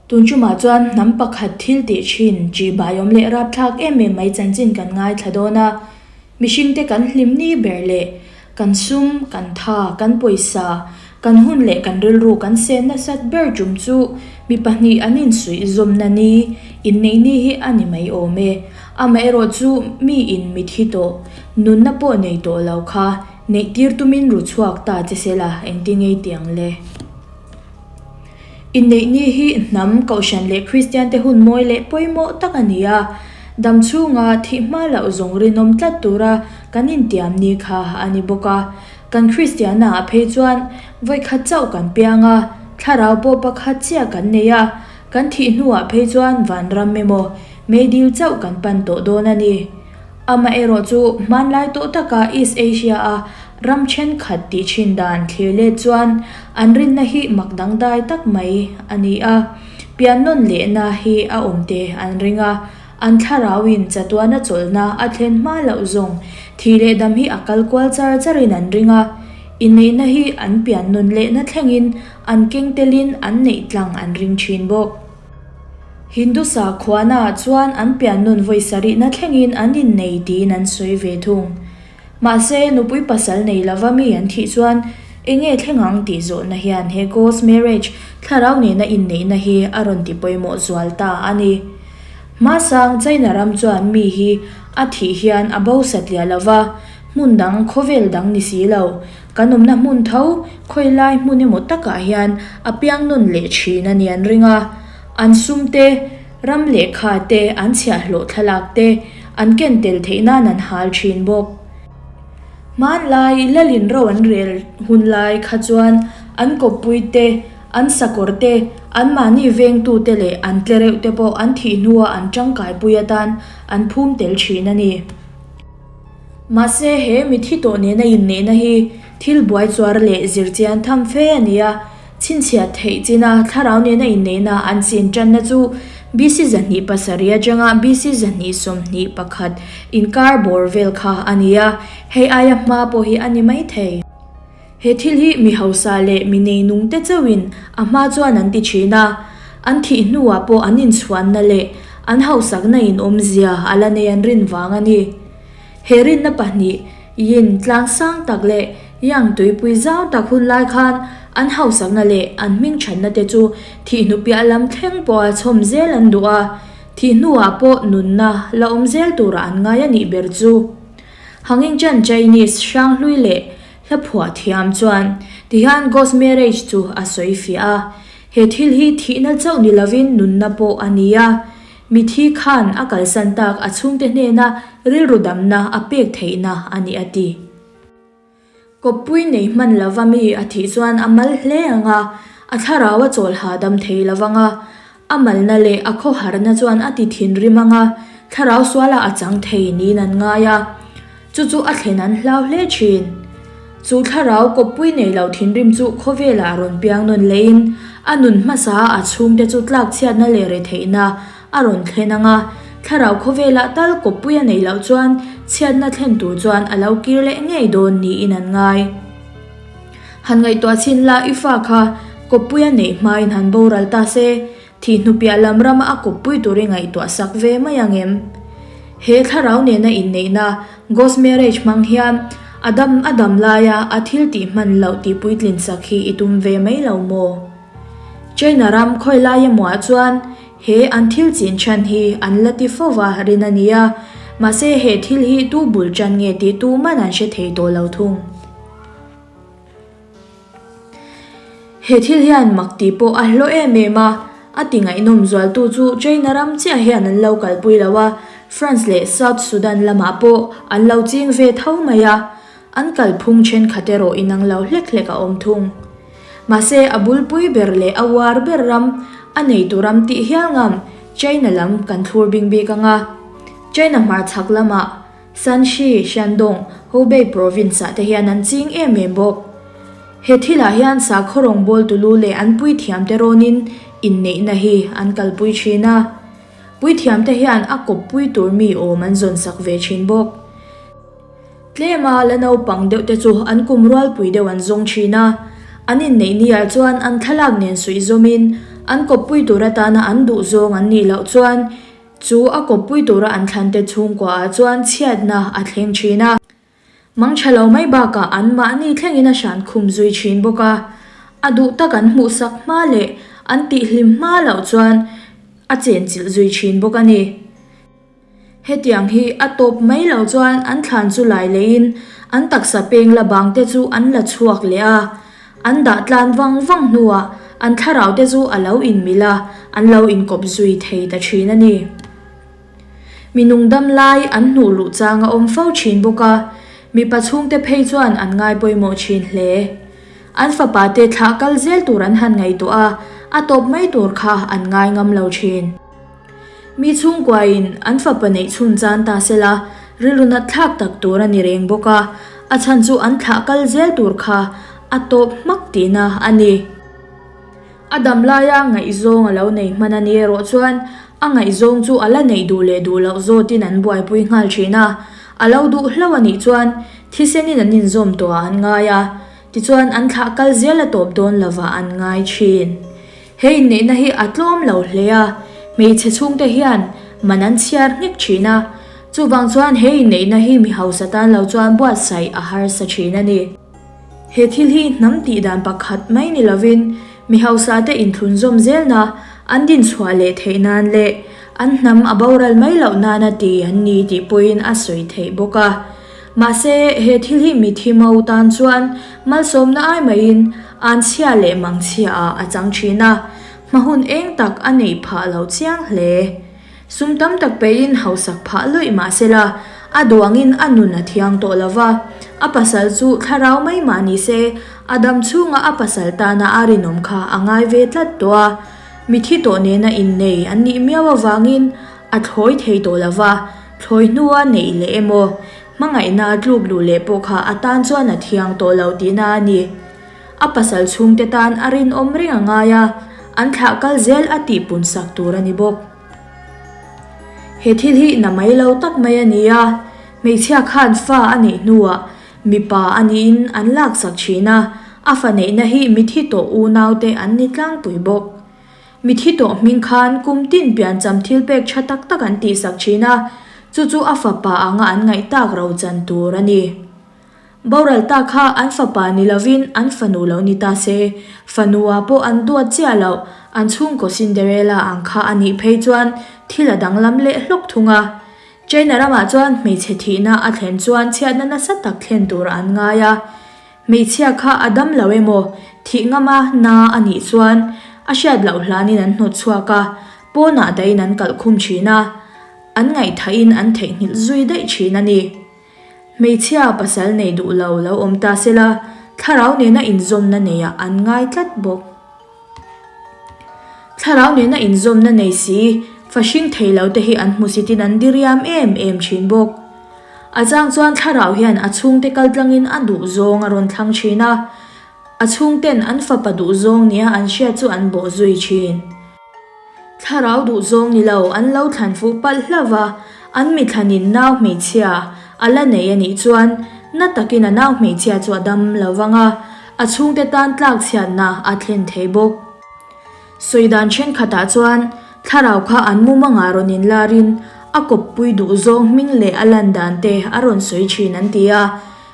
Tun ṭumah chuan hnam pakhat thil tih ṭhin ṭihbaiawm leh rapthlak em em mai chanchin kan ngaithla dawn a. Mihringte kan hlim ni ber leh kan sum, kan tha, kan pawisa, kan hun leh kan rilru kan sen nasat ber ṭum chu mi pahnih an insuih zawmna ni, inneih ni hi a ni mai awm e. Amaherawh chu mi in mithi tawh, nunna pawh nei tawh lo kha neih tir tumin ru chhuak ta che sela engtin ngei tiang le? Inneih ni hi hnam, kohhran leh Kristian te hun mawi leh pawimawh tak a ni a. Dam chhunga thih hma loh zawng rinawm tlat tura kan intiam ni kha a ni bawk a. Kan Kristianna ah phei chuan vawikhat chauh kan piang a, thlarau pawh pakhat chiah kan nei a, kan thih hnuah phei chuan vanram emaw meidil chauh kan pan tawh dawn a ni. Amaherawh chu hmanlai tawh taka East Asia-a ram thenkhat tih thin dan thlir let chuan an rinna hi mak dangdai tak mai a ni a. Pian nawn lehna hi a awm te an ring a, an thlarauin chatuana chawlhna a thlen hma loh zawng thih leh dam hi a kal kual char charin an ring a. Inneihna hi an pian nawn lehna thlengin an keng telin an neih tlang an ring thin bawk. Hindu sakhuana chuan an pian nawn vawi sarihna thlengin an innei tiin an sawi ve thung. Mahse, nupui pasal nei lova mi an thih chuan eng nge thleng ang tih zawhna hian he ghost marriage thlarau nena inneihna hi a rawn ti pawimawh zual ta a ni. Hmasang China ram chuan mi hi a thih hian a bo satliah lova, hmun dang khawvel dang ni si lo, kan awmna hmun tho khawilai hmun emaw takah hian a piang nawn leh thin a ni an ring a. An sum te, ram lehkha te, an chhiahhlawh thlalak te an ken tel theih nan an hal thin bawk. Hmanlai Lalin ro an rel hun lai kha chuan an kawppui te, an sakawr te, anmahni vengtu te leh an tlereuh te pawh an thih hnua an tangkaipui atan an phum tel thin a ni. Mahse, he mithi tawh nena inneihna hi thil buai chuar leh zirchian tham fe a ni a, chhinchhiat theih china thlarau nena inneihna an chin tanna chu BC 207 atanga BC 221 inkar bawr vel kha a ni a, hei aia hma pawh hi a ni mai thei. He thil hi mi hausa leh mi neinung te chauhin a hma chuan an ti thin a, an thih hnuah pawh an inchhuanna leh an hausakna in awmzia a la nei an rin vang a ni. He rinna pahnih, Yin tlang sang tak leh Yang tuipui zau tak hun lai khan an hausakna leh an hmingthatna te chu thih hnu piah lam thleng pawha chhawm zel an duh a, thih hnuah pawh nunna la awm zel turah an ngai a nih ber chu. Hangingchan Chinese hranghlui leh Hla phuah thiam chuan tihian ghost marriage chu a sawi fiah a, he thil hi thihna chauh ni lovin nunna pawh a ni a, mithi khan a kalsan tak a chhungte hnena rilru damna a pek theihna a ni a ti. Kawppui nei hman lova mi a thih chuan a mal hle ang a, a thlarau a chawl hahdam thei lovang a, a malna leh a khawharna chuan a ti thinrim ang a, thlarau sualah a chang thei niin an ngai a. Chu chu a thlen an hlau hle thin. Chu thlarau kawppui nei lo thinrim chu khawvelah rawn piang nawn lehin a nun hmasa a chhungte chu tlakchhiatna leh retheihna a rawn thlen ang a, thlarau khawvelah tal kawppui a neih loh chuan chhiatna thlen tur chuan a lo kir leh ngei dawn niin an ngai. Han ngaihtuah chhin la i fa kha kawppui a neih hmain han boral ta se, Thih hnupiah lam rama a kawppui tur i ngaihtuah sak ve mai ang em? He thlarau nena inneihna, ghost marriage, hmang hian a dam a dam laia a thil tih hman loh tih puitlin sak hi i tum ve mai lo maw? China ram khawi lai emaw-ah chuan he an thil chin chhan hi an la ti fo va rin a ni a, mahse he thil hi tu bul tan nge tih tuman an hre thei tawh lo thung. He thil hian mak tih pawh a hlawh em em a, a ti ngaihnawm zualtu chu China ram chiah hian an lo kalpui lo a, France leh South Sudan lamah pawh an lo ching ve tho mai a, an kalphung thenkhat erawh inang lo hlek hlek a awm thung. Mahse a bulpui ber leh a uar ber ram, a neitu ram tih hial ngam China lam kan thlur bing bik ang a, China hmarchhak lamah, Shanxi, Shandong, Hubei province-ah te hian an ching em em bawk. He thilah hian sakhaw rawngbawltu lu leh an puithiamte rawnin inneihna hi an kalpui thin a. Puithiamte hian a kawppui tur mi awm an zawnsak ve thin bawk. Tlema la naupang deuhte chu an kum rualpui deuh an zawng thin a. An inneih niah chuan an thlalak nen suih zawmin. An kawppui tur atana an duhzawng an nih loh chuan chu a kawppui tura an thlante chhungkuaah chuan chhiatna a thleng thin a. Mang tha lo mai bakah an mahni thlengin a hran khum zui thin bawk a. A duh tak an hmuhsak hma leh an tihhlim hma loh chuan a chenchilh zui thin bawk a ni. Hetiang hi a tawp mai lo chuan an thlan chu lai leiin an taksa peng la bang te chu an la chhuak leh a, an dah tlan vang vang hnuah an thlarau te chu a lo inmil a, an lo inkawp zui thei ta thin a ni. Mi nungdam lai an hnuh luh chang a awm fo thin bawk a, mipa chhungte phei chuan an ngai pawimawh thin hle. An fapa te thlah kal zel tur an han ngaihtuah a, a tawp mai tur kha an ngai ngam lo thin. Mi chhungkuain an fapa neih chhun chan ta se la, rilru nat thlak tak tur a ni reng bawk a, a chhan chu an thlah kal zel tur kha a tawp hmak tihna a ni. A dam laia ngaihzawng a lo nei hman a ni erawh chuan a ngaihzawng chu a la neih duh leh duh loh zawtin an buaipui nghal thin a, a lo duh hlauh a nih chuan thisenin an inzawm tawhah an ngai a, tichuan an thlah kal zel a tawp dawn lovah an ngai thin. He inneihna hi a tlawm lo hle a, hmeichhe chhungte hian man an chhiar nghek thin a, chuvang chuan he inneihna hi mi hausa tan lo chuan buatsaih a harsa thin a ni. He thil hi hnam tih dan pakhat mai ni lovin mi hausa te inthlunzawm zelna an dinchhuah leh theih nan leh an hnam a boral mai loh nana ti an ni tih pawhin a sawi theih bawk a. Mahse, he thil hi mithi mo tan chuan malsawmna ai maiin anchhia leh mangchhia ah a chang thin a, hma hun eng tak a neih phah lo chiang hle. Sum tam tak peiin hausak phah luih mah sela, a duangin a nun a thiang tawh lo va, a pasal chu thlarau mai mah ni se, a dam chhunga a pasal tana a rinawm kha a ngai ve tlat tawh a. Mithi tawh nena innei an nih miau avangin a thlawi thei tawh lo va, Thlawi hnua neih leh emaw, hmangaihna a tluk luh leh pawh kha a tan chuan a thiang tawh lo tihna a ni. A pasal chhungte tan a rinawm reng a ngai a, an thlah kal zel a tihpun sak tur a ni bawk. He thil hi na mai lo tak mai a ni a, hmeichhia khan fa a neih hnuah mipa a niin an laksak thin a, a fa neihna hi mithi tawh unaute an ni tlangpui bawk. Mithi tawh hming khan kum tin piancham thil pek tha tak tak an tihsak thin a, chu chu a fapa anga an ngaih tak ro chan tur a ni. Boral ta kha an fapa ni lovin an fanu lo ni ta se, fanua pawh an duat chiah loh, an chhungkaw Cinderella ang kha a nih phei chuan thil a danglam leh hlawk thung a. China ramah chuan hmeichhe thihna a thlen chuan chhiatna nasa tak thlen tur an ngai a. Hmeichhia kha a dam lo emaw, thih ngama na a nih chuan a hriat loh hlanin an hnawt chhuak a, pawnah dahin an kalh khum thin a, an ngaihthahin an theihnghilh zui daih thin a ni. Hmeichhia pasal nei duh lo lo awm ta sela, thlarau nena inzawmna neiah an ngai tlat bawk. Thlarau nena inzawmna nei si, fahring thei lo te hi an hmusitin an diriam em em thin bawk. A chang chuan thlarau hian a chhungte kaltlangin a duhzawng a rawn thlang thin a, a chhungten an fapa duhzawng nia an hriat chu an bawh zui thin. Thlarau duhzawng ni lo an lo thlan fuh palh hlauh va, an mi thlanin nau hmeichhia a la nei a nih chuan na takin a nau hmeichhia chu a dam lo vang a, a chhungte tan tlakchhiatna a thlen thei bawk. Sawi dan thenkhatah chuan thlarau kha an mumangah rawn inlarin a kawppui duhzawng hming leh a lan dan te a rawn sawi thin an ti a,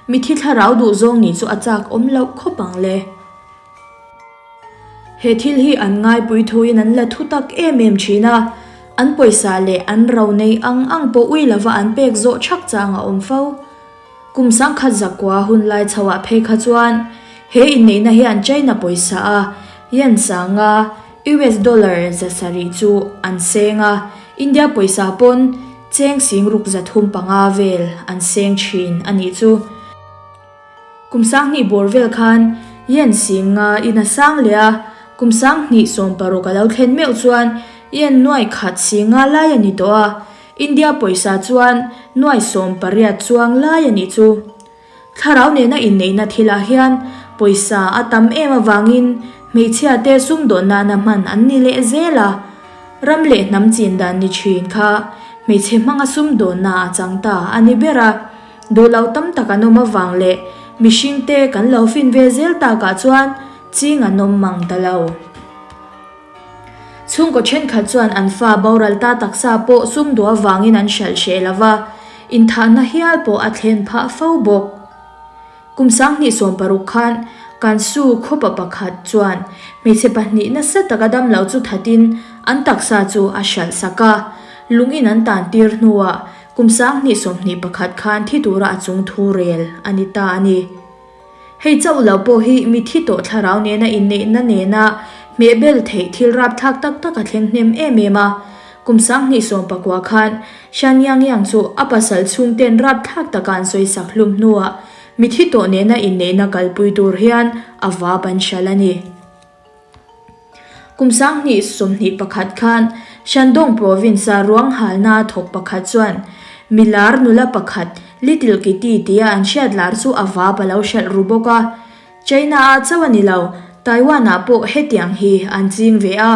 mithi thlarau duhzawng nih chu a chak awm loh khawp ang le. He thil hi an ngaipui thuin an la thu tak em em thin a, an pawisa leh an ro nei ang ang pawh ui lova an pek zawh thak chang a awm fo. Kum sangkhat zakua hun lai chho ah phei kha chuan he inneihna hian China pawisa a yen sanga US dollar 700 chu an seng a, India pawisa pawn cheng singruk 305 vel an seng thin a nih chu. Kum sanghnih bawr vel khan yen singa in a sang leh a, kum sanghnih 16 a lo thlen meuh chuan yen nuai khat singa lai a ni tawh a, India pawisa chuan nuai 18 chuang lai a nih chu. Thlarau nena inneihna thilah hian pawisa a tam em avangin hmeichhia te sumdawn nana hman an ni leh zel a. Ram leh hnam chin dan ni thin kha hmeichhe hmanga sumdawnna a chang ta a ni ber a. Duh lo tam tak an awm avang leh mihring te kan lo fin ve zel takah chuan ching an awm mang ta lo. Chhungkaw thenkhat chuan an fa boral ta taksa pawh sum duh avangin an hralh hreh lo va, inthahna hial pawh a thlen phah fo bawk. Kum 2016 khan Kansu khawpa pakhat chuan hmeichhe pahnih nasa taka damlo chu thatin an taksa chu a hralh sak a, lungin an tan tir hnuah kum 2021 khan thi tura a chung thu rel a ni ta a ni. Hei chauh lo pawh hi mithi tawh thlarau nena inneihna nena hmehbel theih thil rapthlak tak tak a thleng hnem em em a. Kum 2019 khan Shan Yang Yang chu a pasal chhungten rapthlak taka an sawisak hlum hnuah mithi tawh nena inneihna kalpui tur hian a vap an hralh a ni. Kum 2021 khan Shandong Province-a ruang halna thawk pakhat chuan milar nula pakhat Little Kitty tia an hriat lar chu a vap a lo hralh ru bawk a. China-ah chauh a ni lo, Taiwan-ah pawh hetiang hi an ching ve a.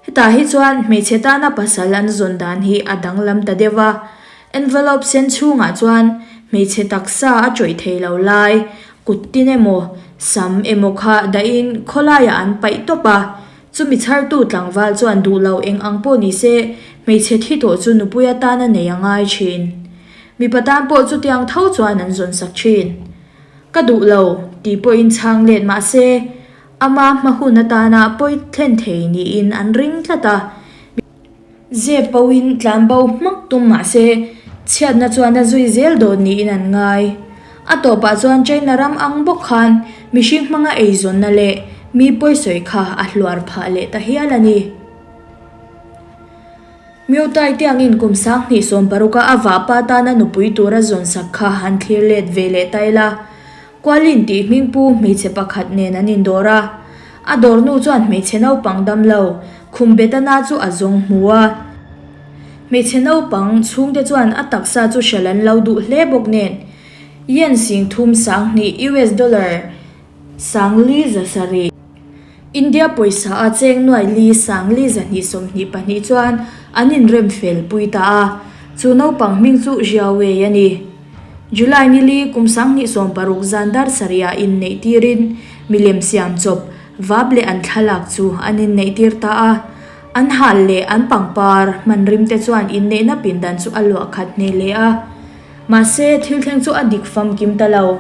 Hetah hi chuan hmeichhe tana pasal an zawn dan hi a danglam ta deuh a. Envelope sen chhungah chuan hmeichhe taksa a tawih thei lo lai, kut tin emaw, sam emaw kha dahin khawlaiah an paih tawp a. Chumi chhartu tlangval chuan duh lo eng ang pawh ni se, hmeichhe thi tawh chu nupui atana nei a ngai thin. Mipa tan pawh chutiang tho chuan an zawn sak thin. Ka duh lo, tih pawhin chhang let mah se, Ama hma hun atana pawi thlen thei niin an ring tlat a. Zep boin tlan bo hmak tum mah se, chhiatna chuan a zui zel dawn niin an ngai. A tawpah chuan China ram ang bawk khan mihring hmanga eizawnna leh mi pawisawi kha a hluar phah leh ta hial a ni. Myotai tiangin kum 2016 a a vahpa tana nupui tura zawnsak kha han thlir let ve leh ta ila. Kualin tih hmingpu hmeichhe pakhat nen an indawr a, a dawrnu chuan hmeichhe naupang damlo khum betana chu a zawng hmu a. Hmeichhe naupang chhungte chuan a taksa chu hralh an lo duh hle bawk nen, Yen 3000 2 US dollar 470. India pawisa a cheng nuai li 4 222 chuan an inrem fel pui ta a, chu naupang hming chu Xiao Wei a ni. July ni li kum 2016 zan dar sarihah inneih tirin milem siam chawp vap leh an thlalak chu an inneih tir ta a, an hal leh an pangpar hman rim te chuan inneihna pindan chu a luah khat hneh leh a. Mahse, thil thleng chu a dik famkim ta lo.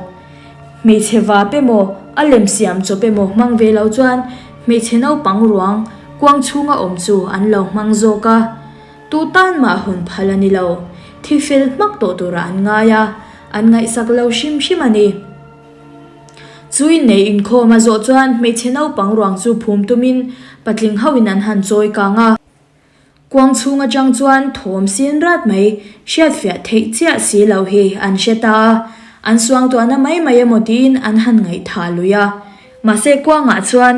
Hmeichhe vap emaw, a lem siam chawp emaw hmang ve lo chuan hmeichhe naupang ruang kuang chhunga awm chu an lo hmang zawk a. Tu tan mah hawn phal a ni lo. Thi fel hmak tawh turah an ngai a, an ngaihsak lo hrim hrim a ni. Chu innei inkhawm a zawh chuan hmeichhe naupang ruang chu phum tumin patling hoin an han chawi kang a. Kuang chhung atang chuan thawm sin rat mai hriatfiah theih chiah si lo hi an hre ta a, an suangtuahna mai mai emaw tiin an han ngaihthah lui a. Mahse kuangah chuan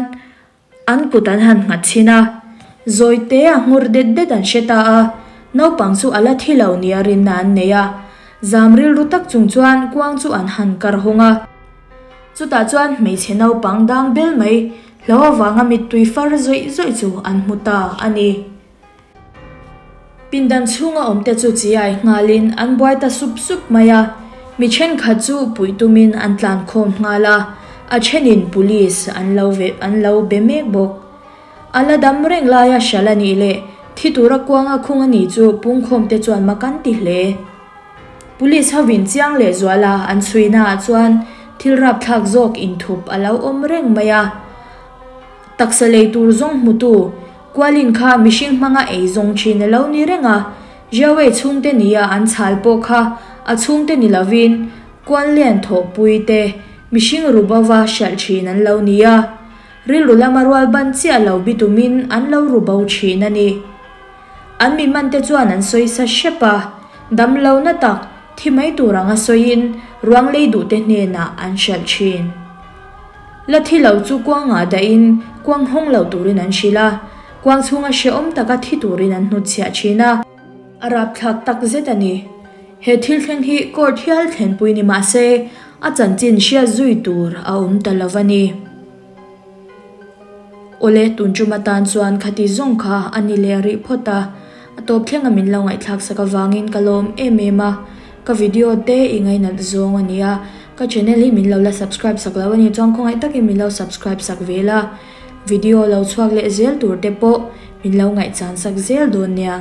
an kut an han nghat chhin a, zawite a nghur det det an hre ta a, naupang chu a la thi lo nia rinna an nei a, zam rilru tak chung chuan kuang chu an han kar hawng a. Chutah chuan hmeichhe naupang dang bel mai hlo avanga mittui far zawih zawih chu an hmu ta a ni. Pindan chhunga awmte chu chiai nghalin an buai ta sup sup mai a, mi thenkhat chu puih tumin an tlan khawm nghal a, a thenin police an lo ve an lo be mek bawk. A la dam reng laia hralh a nih leh thi tura kuanga khung a nih chu pungkhawmte chuan mak an ti hle. Police hovin chiang leh zuala an chhuinaah chuan thil rapthlak zawk inthup a lo awm reng mai a. Taksa lei tur zawng hmutu Kualin kha mihring hmanga ei zawng thin a lo ni reng a, Jiawei chhungte nia an chhal pawh kha a chhungte ni lovin Kuanlian thawhpui te mihring ru bova hralh thin an lo ni a, rilru lama rual ban chiah lo bitumin an lo ru bo thin a ni. An mi man te chuan an sawi sa hrep a, dam lo na tak thi mai tur anga sawiin ruang lei duh te hnenah an hralh thin. La thi lo chu kuangah dahin kuang hawng lo turin an hrilh a, kuang chhunga hrehawm taka thi turin an hnutchhiah thin a. A rapthlak tak zet a ni. He thil thleng hi court hial thlenpui ni mah se a chanchin hriat zui tur a awm ta lo a ni. Awle, tun tum atan chuan khati zawng kha a ni leh rih phawt a, a tawp thlenga min lo ngaihthlak sak avangin ka lawm em em a, ka video te i ngainat zawng a ni a, ka channel hi min lo la subscribe sak lo a nih chuan khawngaih takin min lo subscribe sak ve la. Video lo chhuak leh zel tur te pawh min lo ngaihchan sak zel dawn nia.